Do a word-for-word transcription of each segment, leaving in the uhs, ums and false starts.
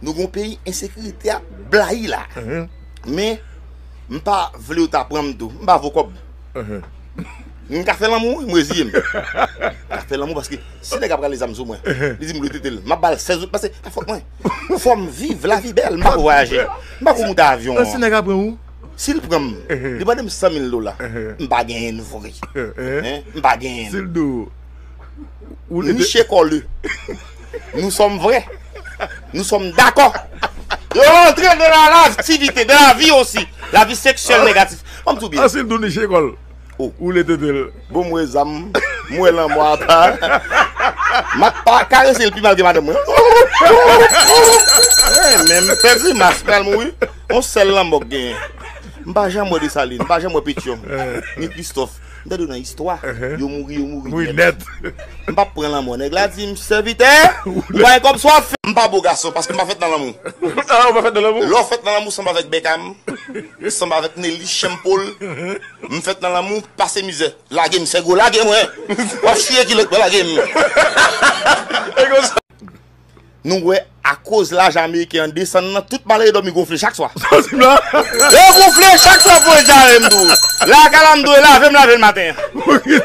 Nou gon peyi ensekirite ap blayi la. Men, m pa vle yo ta pran m tou. M pa vo kòb. M ka fè lanmou, wi, m reziye m. M ka fè lanmou paske si nèg ap rale zam sou mwen, li di m lwe tete l, m ap ba l sèz goud, paske pa fòt mwen. Fò m viv, lavi bèl, m pa ko vwayaje. M pa ko moute avyon. Si nèg ap pran ou? Si l pran m, li mande m san mil dola. M pa genyen l vre. M pa genyen l. Si l di w, ou ni tete chekòl. Nous sommes vrais. Nous sommes d'accord. Yo rantre dans la, l'activité, dans la vie aussi. La vie sexuelle négative. Ban m tou byen. Asil tou ni chekòl. Ou le tete l. Bon, m wè zam, m wè lanmò apa. M ap pa karese l pi mal ke madanm mwen. Men m fè grimas, pral mouri. On sèl lanmò k genyen. M pa janm wè Desalin, m pa janm wè Petyon, ni Kristòf. M tande yo nan istwa, yo mouri, yo mouri nèt. M p ap pran lanmò. Nèg la di m, sèvitè, ou pa gen kòb, sa w ap fè? M pa bo gason, paske m pa fèt nan lanmou. Ah, ou pa fèt nan lanmou? Lè w fèt nan lanmou, sanble avèk Beckham, sanble avèk Nelly, Sean Paul. M fèt nan lanmou, pase mizè. Lage m, sègo, lage mwen. W ap chire kilòt mwen, lage m. E konsa. Nou wè, akoz lajan ameriken an desann nan, tout malere dòmi gonfle chak swa. Yo gonfle chak swa pou e dyare, m di w. Lakay la, m dwe lave, m lave l maten an.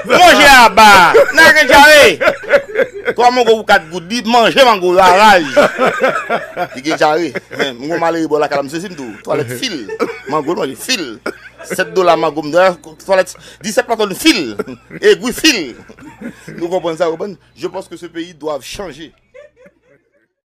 Manje aba. Nèg gen dyare. Twa mango pou kat goud. Li manje mango yo a raj. Li gen dyare. Men, m gon malere bò lakay la, m sezi, m di w. Twalèt fil. Mango l manje fil. Sèt dola mango m dwe twalèt. Disèt plato l fil. Egwi fil. Nou konprann sa, konprann? Je pense que ce pays doit changer.